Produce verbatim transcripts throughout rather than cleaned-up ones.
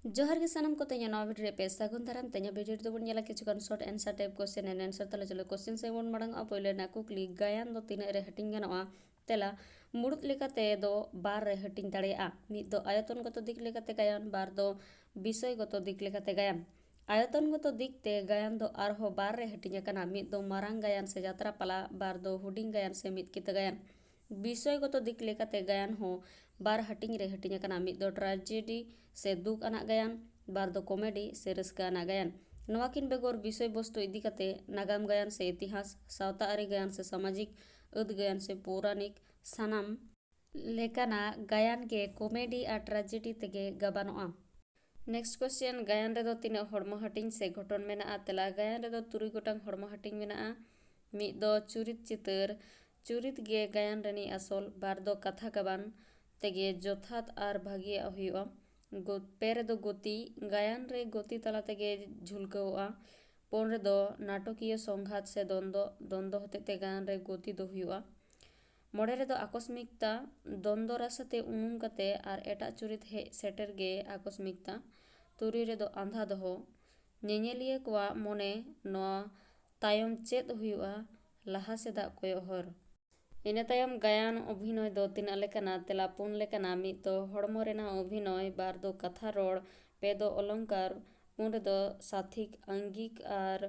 ᱡᱚᱦᱟᱨ ᱜᱮ ᱥᱟᱱᱟᱢ ᱠᱚ, ᱛᱮᱦᱮᱧᱟᱜ ᱱᱟᱣᱟ video ᱨᱮ ᱯᱮ ᱥᱟᱹᱜᱩᱱ ᱫᱟᱨᱟᱢ᱾ ᱛᱮᱦᱮᱧᱟᱜ video ᱨᱮᱫᱚ ᱵᱚᱱ ᱧᱮᱞᱟ ᱠᱤᱪᱷᱩᱜᱟᱱ short answer type question and answer᱾ ᱛᱟᱦᱞᱮ ᱪᱚᱞᱚ question ᱥᱮᱫ ᱵᱚᱱ ᱢᱟᱲᱟᱝᱚᱜᱼᱟ᱾ ᱯᱳᱭᱞᱳ ᱨᱮᱱᱟᱜ ᱠᱩᱠᱞᱤ, ᱜᱟᱭᱟᱱ ᱫᱚ ᱛᱤᱱᱟᱹᱜ ᱨᱮ ᱦᱟᱹᱴᱤᱧ ᱜᱟᱱᱚᱜᱼᱟ? ᱛᱮᱞᱟ, ᱢᱩᱲᱩᱫ ᱞᱮᱠᱟᱛᱮ ᱫᱚ ᱵᱟᱨ ᱨᱮ ᱦᱟᱹᱴᱤᱧ ᱫᱟᱲᱮᱭᱟᱜᱼᱟ᱾ ᱢᱤᱫ ᱫᱚ ᱟᱭᱚᱛᱚᱱ ᱜᱚᱛᱚ ᱫᱤᱠ ᱞᱮᱠᱟᱛᱮ ᱜᱟᱭᱟᱱ, ᱵᱟᱨ ᱫᱚ ᱵᱤᱥᱚᱭ ᱜᱚᱛᱚ ᱫᱤᱠ ᱞᱮᱠᱟᱛᱮ ᱜᱟᱭᱟᱱ᱾ ᱟᱭᱚᱛᱚᱱ ᱜᱚᱛᱚ ᱫᱤᱠ ᱛᱮ ᱜᱟᱭᱟᱱ ᱫᱚ ᱟᱨᱦᱚᱸ ᱵᱟᱨ ᱨᱮ ᱦᱟᱹᱴᱤᱧ ᱟᱠᱟᱱᱟ᱾ ᱢᱤᱫ ᱫᱚ ᱢᱟᱨᱟᱝ ᱜᱟᱭᱟᱱ ᱥᱮ ᱡᱟᱛᱨᱟ ᱯᱟᱞᱟ, ᱵᱟᱨ ᱫᱚ ᱦᱩᱰᱤᱧ ᱜᱟᱭᱟᱱ ᱥᱮ ᱢᱤᱫ ᱠᱤᱛᱟᱹ ᱜᱟᱭᱟᱱ᱾ ᱵᱤᱥᱚᱭ ᱜᱚᱛᱚ ᱫᱤᱠ ᱞᱮᱠᱟᱛᱮ ᱜᱟᱭᱟᱱ ᱦᱚᱸ ᱵᱟᱨ ᱦᱟᱹᱴᱤᱧ ᱨᱮ ᱦᱟᱹᱴᱤᱧ ᱟᱠᱟᱱᱟ᱾ ᱢᱤᱫ ᱫᱚ tragedy ᱥᱮ ᱫᱩᱠ ᱟᱱᱟᱜ ᱜᱟᱭᱟᱱ, ᱵᱟᱨ ᱫᱚ comedy ᱥᱮ ᱨᱟᱹᱥᱠᱟᱹ ᱟᱱᱟᱜ ᱜᱟᱭᱟᱱ᱾ ᱱᱚᱣᱟ ᱠᱤᱱ ᱵᱮᱜᱚᱨ ᱵᱤᱥᱚᱭ ᱵᱚᱥᱛᱩ ᱤᱫᱤ ᱠᱟᱛᱮ ᱱᱟᱜᱟᱢ ᱜᱟᱭᱟᱱ ᱥᱮ ᱤᱛᱤᱦᱟᱥ, ᱥᱟᱶᱛᱟ ᱟᱹᱨᱤ ᱜᱟᱭᱟᱱ ᱥᱮ ᱥᱟᱢᱟᱡᱤᱠ, ᱟᱹᱫ ᱜᱟᱭᱟᱱ ᱥᱮ ᱯᱳᱣᱨᱟᱱᱤᱠ, ᱥᱟᱱᱟᱢ ᱞᱮᱠᱟᱱᱟᱜ ᱜᱟᱭᱟᱱ ᱜᱮ comedy ᱟᱨ tragedy ᱛᱮᱜᱮ ᱜᱟᱵᱟᱱᱚᱜᱼᱟ᱾ Next question, ᱜᱟᱭᱟᱱ ᱨᱮᱫᱚ ᱛᱤᱱᱟᱹᱜ ᱦᱚᱲᱢᱚ ᱦᱟᱹᱴᱤᱧ ᱥᱮ ᱜᱷᱚᱴᱚᱱ ᱢᱮᱱᱟᱜᱼᱟ? ᱛᱮᱞᱟ, ᱜᱟᱭᱟᱱ ᱨᱮᱫᱚ ᱛᱩᱨᱩᱭ ᱜᱚᱴᱟᱝ ᱦᱚᱲᱢᱚ ᱦᱟᱹᱴᱤᱧ ᱢᱮᱱᱟᱜᱼᱟ᱾ ᱢᱤᱫ ᱫᱚ ᱪᱩᱨᱤᱛ ᱪᱤᱛᱟᱹᱨ, ᱪᱩᱨᱤᱛ ᱜᱮ ᱜᱟᱭᱟᱱ ᱨᱤᱱᱤᱡ ᱟᱥᱚᱞ᱾ ᱵᱟᱨ ᱫᱚ ᱠᱟᱛᱷᱟ ᱜᱟᱵᱟᱱ ᱛᱮᱜᱮ ᱡᱚᱛᱷᱟᱛ ᱟᱨ ᱵᱷᱟᱹᱜᱤᱭᱟᱜ ᱦᱩᱭᱩᱜᱼᱟ᱾ ᱜᱚ-, ᱯᱮ ᱨᱮᱫᱚ ᱜᱚᱛᱤ, ᱜᱟᱭᱟᱱ ᱨᱮ ᱜᱚᱛᱤ ᱛᱟᱞᱟ ᱛᱮᱜᱮ ᱡᱷᱩᱞᱠᱟᱹᱣᱚᱜᱼᱟ᱾ ᱯᱩᱱ ᱨᱮᱫᱚ ᱱᱟᱴᱚᱠᱤᱭᱟᱹ ᱥᱚᱝᱜᱷᱟᱛ ᱥᱮ ᱫᱚᱱᱫᱚ, ᱫᱚᱱᱫᱚ ᱦᱚᱛᱮᱡ ᱛᱮ ᱜᱟᱭᱟᱱ ᱨᱮ ᱜᱚᱛᱤ ᱫᱚ ᱦᱩᱭᱩᱜᱼᱟ᱾ ᱢᱚᱬᱮ ᱨᱮᱫᱚ ᱟᱠᱚᱥᱢᱤᱠᱛᱟ, ᱫᱚᱱᱫᱚ ᱨᱟᱥᱟᱛᱮ ᱩᱱᱩᱢ ᱠᱟᱛᱮ ᱟᱨ ᱮᱴᱟᱜ ᱪᱩᱨᱤᱛ ᱦᱮᱡ ᱥᱮᱴᱮᱨ ᱜᱮ ᱟᱠᱚᱥᱢᱤᱠᱛᱟ᱾ ᱛᱩᱨᱩᱭ ᱨᱮᱫᱚ ᱟᱸᱫᱷᱟ ᱫᱚᱦᱚ, ᱧᱮᱧᱮᱞᱤᱭᱟᱹ ᱠᱚᱣᱟᱜ ᱢᱚᱱᱮ ᱱᱚᱣᱟ ᱛᱟᱭᱚᱢ ᱪᱮᱫ ᱦᱩᱭᱩᱜᱼᱟ, ᱞᱟᱦᱟ ᱥᱮᱫᱟᱜ ᱠᱚᱭᱚᱜ ᱦᱚᱨ᱾ ᱤᱱᱟᱹ ᱛᱟᱭᱚᱢ ᱜᱟᱭᱟᱱ ᱚᱵᱷᱤᱱᱚᱭ ᱫᱚ ᱛᱤᱱᱟᱹᱜ ᱞᱮᱠᱟᱱᱟ? ᱛᱮᱞᱟ ᱯᱩᱱ ᱞᱮᱠᱟᱱᱟ᱾ ᱢᱤᱫ ᱫᱚ ᱦᱚᱲᱢᱚ ᱨᱮᱱᱟᱜ ᱚᱵᱷᱤᱱᱚᱭ, ᱵᱟᱨ ᱫᱚ ᱠᱟᱛᱷᱟ ᱨᱚᱲ, ᱯᱮ ᱫᱚ ᱚᱞᱚᱝᱠᱟᱨ, ᱯᱩᱱ ᱨᱮᱫᱚ ᱥᱟᱛᱷᱤᱠ, ᱟᱝᱜᱤᱠ ᱟᱨ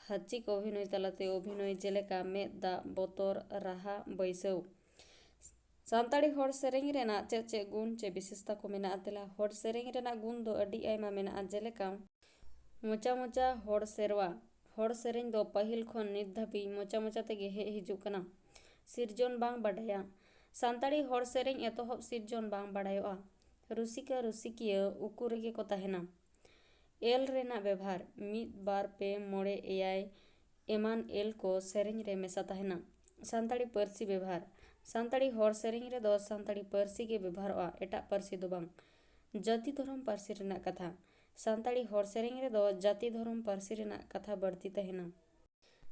ᱦᱟᱪᱤᱠ ᱚᱵᱷᱤᱱᱚᱭ ᱛᱟᱞᱟᱛᱮ ᱚᱵᱷᱤᱱᱚᱭ, ᱡᱮᱞᱮᱠᱟ ᱢᱮᱫ ᱫᱟᱜ, ᱵᱚᱛᱚᱨ, ᱨᱟᱦᱟ, ᱵᱟᱹᱭᱥᱟᱹᱣ᱾ ᱥᱟᱱᱛᱟᱲᱤ ᱦᱚᱲ ᱥᱮᱨᱮᱧ ᱨᱮᱱᱟᱜ ᱪᱮᱫ ᱪᱮᱫ ᱜᱩᱱ ᱪᱮ ᱵᱤᱥᱮᱥᱛᱟ ᱠᱚ ᱢᱮᱱᱟᱜᱼᱟ? ᱛᱮᱞᱟ, ᱦᱚᱲ ᱥᱮᱨᱮᱧ ᱨᱮᱱᱟᱜ ᱜᱩᱱ ᱫᱚ ᱟᱹᱰᱤ ᱟᱭᱢᱟ ᱢᱮᱱᱟᱜᱼᱟ, ᱡᱮᱞᱮᱠᱟ ᱢᱚᱪᱟ ᱢᱚᱪᱟ ᱦᱚᱲ ᱥᱮᱨᱣᱟ, ᱦᱚᱲ ᱥᱮᱨᱮᱧ ᱫᱚ ᱯᱟᱹᱦᱤᱞ ᱠᱷᱚᱱ ᱱᱤᱛ ᱫᱷᱟᱹᱵᱤᱡ ᱢᱚᱪᱟ ᱢᱚᱪᱟ ᱛᱮᱜᱮ ᱦᱮᱡ ᱦᱤᱡᱩᱜ ᱠᱟᱱᱟ᱾ ᱥᱤᱨᱡᱚᱱ ᱵᱟᱝ ᱵᱟᱰᱟᱭᱟ, ᱥᱟᱱᱛᱟᱲᱤ ᱦᱚᱲ ᱥᱮᱨᱮᱧ ᱮᱛᱚᱦᱚᱵ ᱥᱤᱨᱡᱚᱱ ᱵᱟᱝ ᱵᱟᱰᱟᱭᱚᱜᱼᱟ᱾ ᱨᱩᱥᱤᱠᱟ ᱨᱩᱥᱤᱠᱤᱭᱟᱹ ᱩᱠᱩ ᱨᱮᱜᱮ ᱠᱚ ᱛᱟᱦᱮᱱᱟ᱾ ᱮᱞ ᱨᱮᱱᱟᱜ ᱵᱮᱵᱷᱟᱨ, ᱢᱤᱫ, ᱵᱟᱨ, ᱯᱮ, ᱢᱚᱬᱮ, ᱮᱭᱟᱭ ᱮᱢᱟᱱ ᱮᱞ ᱠᱚ ᱥᱮᱨᱮᱧ ᱨᱮ ᱢᱮᱥᱟ ᱛᱟᱦᱮᱱᱟ᱾ ᱥᱟᱱᱛᱟᱲᱤ ᱯᱟᱹᱨᱥᱤ ᱵᱮᱵᱷᱟᱨ, ᱥᱟᱱᱛᱟᱲᱤ ᱦᱚᱲ ᱥᱮᱨᱮᱧ ᱨᱮᱫᱚ ᱥᱟᱱᱛᱟᱲᱤ ᱯᱟᱹᱨᱥᱤ ᱜᱮ ᱵᱮᱵᱷᱟᱨᱚᱜᱼᱟ, ᱮᱴᱟᱜ ᱯᱟᱹᱨᱥᱤ ᱫᱚ ᱵᱟᱝ᱾ ᱡᱟᱹᱛᱤ ᱫᱷᱚᱨᱚᱢ ᱯᱟᱹᱨᱥᱤ ᱨᱮᱱᱟᱜ ᱠᱟᱛᱷᱟ, ᱥᱟᱱᱛᱟᱲᱤ ᱦᱚᱲ ᱥᱮᱨᱮᱧ ᱨᱮᱫᱚ ᱡᱟᱹᱛᱤ ᱫᱷᱚᱨᱚᱢ ᱯᱟᱹᱨᱥᱤ ᱨᱮᱱᱟᱜ ᱠᱟᱛᱷᱟ ᱵᱟᱹᱲᱛᱤ ᱛᱟᱦᱮᱱᱟ᱾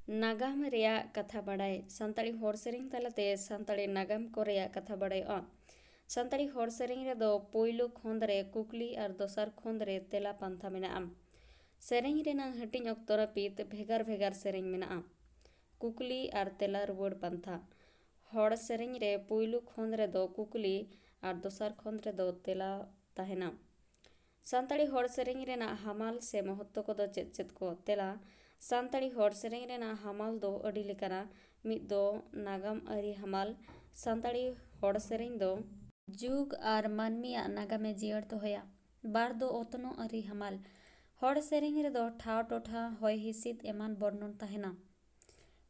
ᱱᱟᱜᱟᱢ ᱨᱮᱭᱟᱜ ᱠᱟᱛᱷᱟ ᱵᱟᱲᱟᱭ, ᱥᱟᱱᱛᱟᱲᱤ ᱦᱚᱲ ᱥᱮᱨᱮᱧ ᱛᱟᱞᱟᱛᱮ ᱥᱟᱱᱛᱟᱲᱤ ᱱᱟᱜᱟᱢ ᱠᱚ ᱨᱮᱭᱟᱜ ᱠᱟᱛᱷᱟ ᱵᱟᱲᱟᱭᱚᱜᱼᱟ᱾ ᱥᱟᱱᱛᱟᱲᱤ ᱦᱚᱲ ᱥᱮᱨᱮᱧ ᱨᱮᱫᱚ ᱯᱳᱭᱞᱳ ᱠᱷᱚᱸᱫᱽ ᱨᱮ ᱠᱩᱠᱞᱤ ᱟᱨ ᱫᱚᱥᱟᱨ ᱠᱷᱚᱸᱫᱽ ᱨᱮ ᱛᱮᱞᱟ ᱯᱟᱱᱛᱷᱟ ᱢᱮᱱᱟᱜᱼᱟ᱾ ᱥᱮᱨᱮᱧ ᱨᱮᱱᱟᱜ ᱦᱟᱹᱴᱤᱧ ᱚᱠᱛᱚ ᱱᱟᱹᱯᱤᱛ ᱵᱷᱮᱜᱟᱨ ᱵᱷᱮᱜᱟᱨ ᱥᱮᱨᱮᱧ ᱢᱮᱱᱟᱜᱼᱟ᱾ ᱠᱩᱠᱞᱤ ᱟᱨ ᱛᱮᱞᱟ ᱨᱩᱣᱟᱹᱲ ᱯᱟᱱᱛᱷᱟ᱾ ᱦᱚᱲ ᱥᱮᱨᱮᱧ ᱨᱮ ᱯᱩᱭᱞᱩ ᱠᱷᱚᱸᱫᱽ ᱨᱮᱫᱚ ᱠᱩᱠᱞᱤ ᱟᱨ ᱫᱚᱥᱟᱨ ᱠᱷᱚᱸᱫᱽ ᱨᱮᱫᱚ ᱛᱮᱞᱟ ᱛᱟᱦᱮᱱᱟ᱾ ᱥᱟᱱᱛᱟᱲᱤ ᱦᱚᱲ ᱥᱮᱨᱮᱧ ᱨᱮᱱᱟᱜ ᱦᱟᱢᱟᱞ ᱥᱮ ᱢᱚᱦᱚᱛᱛᱚ ᱠᱚᱫᱚ ᱪᱮᱫ ᱪᱮᱫ ᱠᱚ? ᱛᱮᱞᱟ, ᱥᱟᱱᱛᱟᱲᱤ ᱦᱚᱲ ᱥᱮᱨᱮᱧ ᱨᱮᱱᱟᱜ ᱦᱟᱢᱟᱞ ᱫᱚ ᱟᱹᱰᱤ ᱞᱮᱠᱟᱱᱟ᱾ ᱢᱤᱫ ᱫᱚ ᱱᱟᱜᱟᱢ ᱟᱹᱨᱤ ᱦᱟᱢᱟᱞ᱾ ᱥᱟᱱᱛᱟᱲᱤ ᱦᱚᱲ ᱥᱮᱨᱮᱧ ᱫᱚ ᱡᱩᱜᱽ ᱟᱨ ᱢᱟᱹᱱᱢᱤᱭᱟᱜ ᱱᱟᱜᱟᱢᱮ ᱡᱤᱭᱟᱹᱲ ᱫᱚᱦᱚᱭᱟ᱾ ᱵᱟᱨ ᱫᱚ ᱚᱛᱱᱚᱜ ᱟᱹᱨᱤ ᱦᱟᱢᱟᱞ᱾ ᱦᱚᱲ ᱥᱮᱨᱮᱧ ᱨᱮᱫᱚ ᱴᱷᱟᱶ, ᱴᱚᱴᱷᱟ, ᱦᱚᱭ ᱦᱤᱸᱥᱤᱫ ᱮᱢᱟᱱ ᱵᱚᱨᱱᱚᱱ ᱛᱟᱦᱮᱱᱟ᱾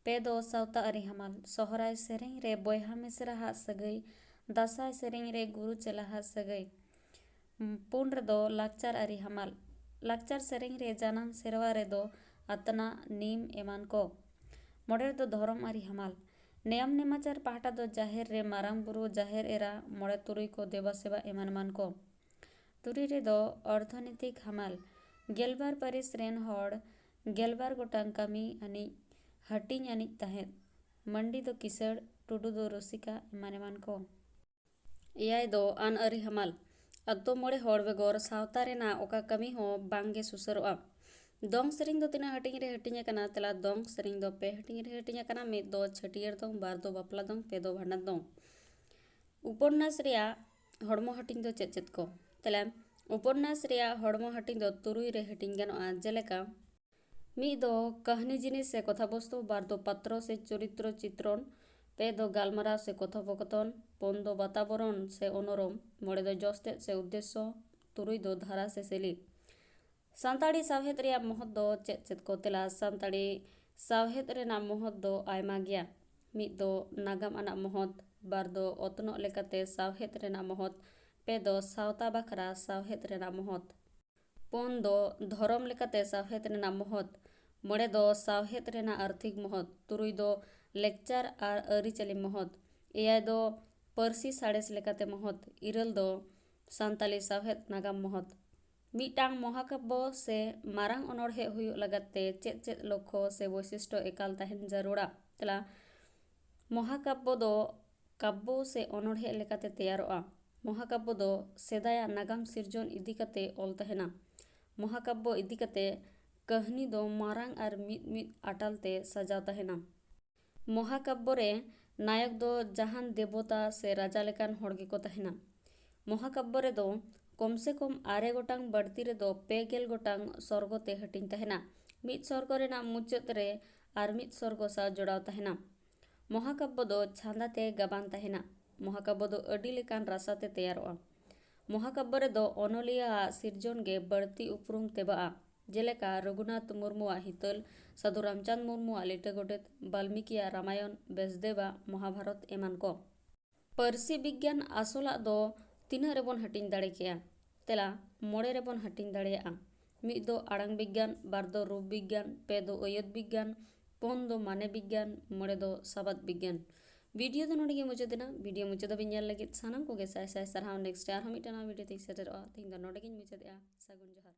ᱯᱮ ᱫᱚ ᱥᱟᱶᱛᱟ ᱟᱹᱨᱤ ᱦᱟᱢᱟᱞ᱾ ᱥᱚᱦᱨᱟᱭ ᱥᱮᱨᱮᱧ ᱨᱮ ᱵᱚᱭᱦᱟ ᱢᱤᱥᱨᱟᱦᱟᱜ ᱥᱟᱹᱜᱟᱹᱭ, ᱫᱟᱸᱥᱟᱭ ᱥᱮᱨᱮᱧ ᱨᱮ ᱜᱩᱨᱩ ᱪᱮᱞᱟᱦᱟᱜ ᱥᱟᱹᱜᱟᱹᱭ᱾ ᱯᱩᱱ ᱨᱮᱫᱚ ᱞᱟᱠᱪᱟᱨ ᱟᱹᱨᱤ ᱦᱟᱢᱟᱞ᱾ ᱞᱟᱠᱪᱟᱨ ᱥᱮᱨᱮᱧ ᱨᱮ ᱡᱟᱱᱟᱢ ᱥᱮᱨᱣᱟ ᱨᱮᱫᱚ ᱟᱛᱱᱟᱜ, ᱱᱤᱢ ᱮᱢᱟᱱ ᱠᱚ᱾ ᱢᱚᱬᱮ ᱨᱮᱫᱚ ᱫᱷᱚᱨᱚᱢ ᱟᱹᱨᱤ ᱦᱟᱢᱟᱞ᱾ ᱱᱮᱭᱟᱢ ᱱᱮᱢᱟᱪᱟᱨ ᱯᱟᱦᱴᱟ ᱫᱚ ᱡᱟᱦᱮᱨ ᱨᱮ ᱢᱟᱨᱟᱝ ᱵᱩᱨᱩ, ᱡᱟᱦᱮᱨ ᱮᱨᱟ, ᱢᱚᱬᱮ ᱛᱩᱨᱩᱭ ᱠᱚ ᱫᱮᱵᱟ ᱥᱮᱵᱟ ᱮᱢᱟᱱ ᱮᱢᱟᱱ ᱠᱚ᱾ ᱛᱩᱨᱩᱭ ᱨᱮᱫᱚ ᱚᱨᱛᱷᱚᱱᱤᱛᱤᱠ ᱦᱟᱢᱟᱞ᱾ ᱜᱮᱞᱵᱟᱨ ᱯᱟᱹᱨᱤᱥ ᱨᱮᱱ ᱦᱚᱲ ᱜᱮᱞᱵᱟᱨ ᱜᱚᱴᱟᱝ ᱠᱟᱹᱢᱤ ᱟᱹᱱᱤᱡ ᱦᱟᱹᱴᱤᱧ ᱟᱹᱱᱤᱡ ᱛᱟᱦᱮᱸᱫ᱾ ᱢᱟᱹᱱᱰᱤ ᱫᱚ ᱠᱤᱥᱟᱹᱬ, ᱴᱩᱰᱩ ᱫᱚ ᱨᱩᱥᱤᱠᱟ, ᱮᱢᱟᱱ ᱮᱢᱟᱱ ᱠᱚ᱾ ᱮᱭᱟᱭ ᱫᱚ ᱟᱹᱱ ᱟᱹᱨᱤ ᱦᱟᱢᱟᱞ᱾ ᱟᱛᱳ ᱢᱚᱬᱮ ᱦᱚᱲ ᱵᱮᱜᱚᱨ ᱥᱟᱶᱛᱟ ᱨᱮᱱᱟᱜ ᱚᱠᱟ ᱠᱟᱹᱢᱤ ᱦᱚᱸ ᱵᱟᱝ ᱜᱮ ᱥᱩᱥᱟᱹᱨᱚᱜᱼᱟ᱾ ᱫᱚᱝ ᱥᱮᱨᱮᱧ ᱫᱚ ᱛᱤᱱᱟᱹᱜ ᱦᱟᱹᱴᱤᱧ ᱨᱮ ᱦᱟᱹᱴᱤᱧ ᱟᱠᱟᱱᱟ? ᱛᱮᱞᱟ, ᱫᱚᱝ ᱥᱮᱨᱮᱧ ᱫᱚ ᱯᱮ ᱦᱟᱹᱴᱤᱧ ᱨᱮ ᱦᱟᱹᱴᱤᱧ ᱟᱠᱟᱱᱟ᱾ ᱢᱤᱫ ᱫᱚ ᱪᱷᱟᱹᱴᱭᱟᱹᱨ ᱫᱚᱝ, ᱵᱟᱨ ᱫᱚ ᱵᱟᱯᱞᱟ ᱫᱚᱝ, ᱯᱮ ᱫᱚ ᱵᱷᱟᱸᱰᱟᱱ ᱫᱚᱝ᱾ ᱩᱯᱚᱱᱱᱟᱥ ᱨᱮᱭᱟᱜ ᱦᱚᱲᱢᱚ ᱦᱟᱹᱴᱤᱧ ᱫᱚ ᱪᱮᱫ ᱪᱮᱫ ᱠᱚ? ᱛᱮᱞᱟ, ᱩᱯᱚᱱᱱᱟᱥ ᱨᱮᱭᱟᱜ ᱦᱚᱲᱢᱚ ᱦᱟᱹᱴᱤᱧ ᱫᱚ ᱛᱩᱨᱩᱭ ᱨᱮ ᱦᱟᱹᱴᱤᱧ ᱜᱟᱱᱚᱜᱼᱟ, ᱡᱮᱞᱮᱠᱟ, ᱢᱤᱫ ᱫᱚ ᱠᱟᱹᱦᱱᱤ ᱡᱤᱱᱤᱥ ᱥᱮ ᱠᱚᱛᱷᱟ ᱵᱚᱥᱛᱩ, ᱵᱟᱨ ᱫᱚ ᱯᱟᱛᱨᱚ ᱥᱮ ᱪᱚᱨᱤᱛᱨᱚ ᱪᱤᱛᱨᱚᱱ, ᱯᱮ ᱫᱚ ᱜᱟᱞᱢᱟᱨᱟᱣ ᱥᱮ ᱠᱚᱛᱷᱚᱯᱚᱠᱚᱛᱷᱚᱱ, ᱯᱩᱱ ᱫᱚ ᱵᱟᱛᱟᱵᱚᱨᱚᱱ ᱥᱮ ᱚᱱᱚᱨᱚᱢ, ᱢᱚᱬᱮ ᱫᱚ ᱡᱚᱥᱛᱮᱫ ᱥᱮ ᱩᱫᱽᱫᱮᱥᱥᱚ, ᱛᱩᱨᱩᱭ ᱫᱚ ᱫᱷᱟᱨᱟ ᱥᱮ ᱥᱮᱞᱤ᱾ ᱥᱟᱱᱛᱟᱲᱤ ᱥᱟᱶᱦᱮᱫ ᱨᱮᱭᱟᱜ ᱢᱚᱦᱚᱛ ᱫᱚ ᱪᱮᱫ ᱪᱮᱫ ᱠᱚ? ᱛᱮᱞᱟ, ᱥᱟᱱᱛᱟᱲᱤ ᱥᱟᱶᱦᱮᱫ ᱨᱮᱱᱟᱜ ᱢᱚᱦᱚᱛ ᱫᱚ ᱟᱭᱢᱟ ᱜᱮᱭᱟ᱾ ᱢᱤᱫ ᱫᱚ ᱱᱟᱜᱟᱢ ᱟᱱᱟᱜ ᱢᱚᱦᱚᱛ, ᱵᱟᱨ ᱫᱚ ᱚᱛᱱᱚᱜ ᱞᱮᱠᱟᱛᱮ ᱥᱟᱶᱦᱮᱫ ᱨᱮᱱᱟᱜ ᱢᱚᱦᱚᱛ, ᱯᱮ ᱫᱚ ᱥᱟᱶᱛᱟ ᱵᱟᱠᱷᱨᱟ ᱥᱟᱶᱦᱮᱫ ᱨᱮᱱᱟᱜ ᱢᱚᱦᱚᱛ, ᱯᱩᱱ ᱫᱚ ᱫᱷᱚᱨᱚᱢ ᱞᱮᱠᱟᱛᱮ ᱥᱟᱶᱦᱮᱫ ᱨᱮᱱᱟᱜ ᱢᱚᱦᱚᱛ, ᱢᱚᱬᱮ ᱫᱚ ᱥᱟᱶᱦᱮᱫ ᱨᱮᱱᱟᱜ ᱟᱨᱛᱷᱤᱠ ᱢᱚᱦᱚᱛ, ᱛᱩᱨᱩᱭ ᱫᱚ ᱞᱮᱠᱪᱟᱨ ᱟᱨ ᱟᱹᱨᱤᱪᱟᱹᱞᱤ ᱢᱚᱦᱚᱛ, ᱮᱭᱟᱭ ᱫᱚ ᱯᱟᱹᱨᱥᱤ ᱥᱟᱬᱮᱥ ᱞᱮᱠᱟᱛᱮ ᱢᱚᱦᱚᱛ, ᱤᱨᱟᱹᱞ ᱫᱚ ᱥᱟᱱᱛᱟᱞᱤ ᱥᱟᱶᱦᱮᱫ ᱱᱟᱜᱟᱢ ᱢᱚᱦᱚᱛ᱾ ᱢᱤᱫᱴᱟᱝ ᱢᱚᱦᱟᱠᱟᱵᱵᱚ ᱥᱮ ᱢᱟᱨᱟᱝ ᱚᱱᱚᱬᱦᱮ ᱦᱩᱭᱩᱜ ᱞᱟᱹᱜᱤᱫ ᱛᱮ ᱪᱮᱫ ᱪᱮᱫ ᱞᱚᱠᱠᱷᱚ ᱥᱮ ᱵᱳᱭᱥᱤᱥᱴᱚ ᱮᱠᱟᱞ ᱛᱟᱦᱮᱱ ᱡᱟᱹᱨᱩᱲᱟ? ᱛᱮᱞᱟ, ᱢᱚᱦᱟᱠᱟᱵᱵᱚ ᱫᱚ ᱠᱟᱵᱵᱚ ᱥᱮ ᱚᱱᱚᱬᱦᱮ ᱞᱮᱠᱟᱛᱮ ᱛᱮᱭᱟᱨᱚᱜᱼᱟ᱾ ᱢᱚᱦᱟᱠᱟᱵᱵᱚ ᱫᱚ ᱥᱮᱫᱟᱭᱟᱜ ᱱᱟᱜᱟᱢ ᱥᱤᱨᱡᱚᱱ ᱤᱫᱤ ᱠᱟᱛᱮ ᱚᱞ ᱛᱟᱦᱮᱱᱟ᱾ ᱢᱚᱦᱟᱠᱟᱵᱵᱚ ᱤᱫᱤ ᱠᱟᱛᱮ ᱠᱟᱹᱦᱱᱤ ᱫᱚ ᱢᱟᱨᱟᱝ ᱟᱨ ᱢᱤᱫ ᱢᱤᱫ ᱟᱴᱟᱞ ᱛᱮ ᱥᱟᱡᱟᱣ ᱛᱟᱦᱮᱱᱟ᱾ ᱢᱚᱦᱟᱠᱟᱵᱵᱚ ᱨᱮ ᱱᱟᱭᱚᱠ ᱫᱚ ᱡᱟᱦᱟᱱ ᱫᱮᱵᱚᱛᱟ ᱥᱮ ᱨᱟᱡᱟ ᱞᱮᱠᱟᱱ ᱦᱚᱲ ᱜᱮᱠᱚ ᱛᱟᱦᱮᱱᱟ᱾ ᱢᱚᱦᱟᱠᱟᱵᱵᱚ ᱨᱮᱫᱚ ᱠᱚᱢ ᱥᱮ ᱠᱚᱢ ᱟᱨᱮ ᱜᱚᱴᱟᱝ, ᱵᱟᱹᱲᱛᱤ ᱨᱮᱫᱚ ᱯᱮ ᱜᱮᱞ ᱜᱚᱴᱟᱝ ᱥᱚᱨᱜᱚ ᱛᱮ ᱦᱟᱹᱴᱤᱧ ᱛᱟᱦᱮᱱᱟ᱾ ᱢᱤᱫ ᱥᱚᱨᱜᱚ ᱨᱮᱱᱟᱜ ᱢᱩᱪᱟᱹᱫ ᱨᱮ ᱟᱨ ᱢᱤᱫ ᱥᱚᱨᱜᱚ ᱥᱟᱶ ᱡᱚᱲᱟᱣ ᱛᱟᱦᱮᱱᱟ᱾ ᱢᱚᱦᱟᱠᱟᱵᱵᱚ ᱫᱚ ᱪᱷᱟᱸᱫᱟ ᱛᱮ ᱜᱟᱵᱟᱱ ᱛᱟᱦᱮᱱᱟ᱾ ᱢᱚᱦᱟᱠᱟᱵᱵᱚ ᱫᱚ ᱟᱹᱰᱤ ᱞᱮᱠᱟᱱ ᱨᱟᱥᱟ ᱛᱮ ᱛᱮᱭᱟᱨᱚᱜᱼᱟ᱾ ᱢᱚᱦᱟᱠᱟᱵᱵᱚ ᱨᱮᱫᱚ ᱚᱱᱚᱞᱤᱭᱟᱹ ᱟᱜ ᱥᱤᱨᱡᱚᱱ ᱜᱮ ᱵᱟᱹᱲᱛᱤ ᱩᱯᱨᱩᱢ ᱛᱮᱵᱟᱜᱼᱟ, ᱡᱮᱞᱮᱠᱟ ᱨᱚᱜᱷᱩᱱᱟᱛᱷ ᱢᱩᱨᱢᱩᱣᱟᱜ ᱦᱤᱛᱟᱹᱞ, ᱥᱟᱹᱫᱷᱩ ᱨᱟᱢᱪᱟᱸᱫᱽ ᱢᱩᱨᱢᱩᱣᱟᱜ ᱞᱤᱴᱟᱹ ᱜᱚᱰᱮᱛ, ᱵᱟᱞᱢᱤᱠᱤᱭᱟᱜ ᱨᱟᱢᱟᱭᱚᱱ, ᱵᱮᱥᱫᱮᱵᱟᱜ ᱢᱚᱦᱟᱵᱷᱟᱨᱚᱛ ᱮᱢᱟᱱ ᱠᱚ᱾ ᱯᱟᱹᱨᱥᱤ ᱵᱤᱜᱽᱜᱟᱱ ᱟᱥᱚᱞᱟᱜ ᱫᱚ ᱛᱤᱱᱟᱹᱜ ᱨᱮᱵᱚᱱ ᱦᱟᱹᱴᱤᱧ ᱫᱟᱲᱮ ᱠᱮᱭᱟ? ᱛᱮᱞᱟ, ᱢᱚᱬᱮ ᱨᱮᱵᱚᱱ ᱦᱟᱹᱴᱤᱧ ᱫᱟᱲᱮᱭᱟᱜᱼᱟ᱾ ᱢᱤᱫ ᱫᱚ ᱟᱲᱟᱝ ᱵᱤᱜᱽᱜᱟᱱ, ᱵᱟᱨ ᱫᱚ ᱨᱩᱯ ᱵᱤᱜᱽᱜᱟᱱ, ᱯᱮ ᱫᱚ ᱟᱹᱭᱟᱹᱛ ᱵᱤᱜᱽᱜᱟᱱ, ᱯᱩᱱ ᱫᱚ ᱢᱟᱱᱮ ᱵᱤᱜᱽᱜᱟᱱ, ᱢᱚᱬᱮ ᱫᱚ ᱥᱟᱵᱟᱫ ᱵᱤᱜᱽᱜᱟᱱ᱾ ᱵᱷᱤᱰᱤᱭᱳ ᱫᱚ ᱱᱚᱰᱮ ᱜᱮ ᱢᱩᱪᱟᱹᱫ ᱮᱱᱟ᱾ ᱵᱷᱤᱰᱤᱭᱳ ᱢᱩᱪᱟᱹᱫ ᱫᱷᱟᱹᱵᱤᱡ ᱧᱮᱞ ᱞᱟᱹᱜᱤᱫ ᱥᱟᱱᱟᱢ ᱠᱚᱜᱮ ᱥᱟᱭ ᱥᱟᱭ ᱥᱟᱨᱦᱟᱣ᱾ ᱱᱮᱠᱥᱴ ᱟᱨᱦᱚᱸ ᱢᱤᱫᱴᱟᱝ ᱱᱟᱣᱟ ᱵᱷᱤᱰᱤᱭᱳ ᱛᱤᱧ ᱥᱮᱴᱮᱨᱚᱜᱼᱟ᱾ ᱛᱮᱦᱮᱧ ᱫᱚ ᱱᱚᱰᱮ ᱜᱤᱧ ᱢᱩᱪᱟᱹᱫᱮᱜᱼᱟ᱾ ᱥᱟᱹᱜᱩᱱ ᱡᱚᱦᱟᱨ᱾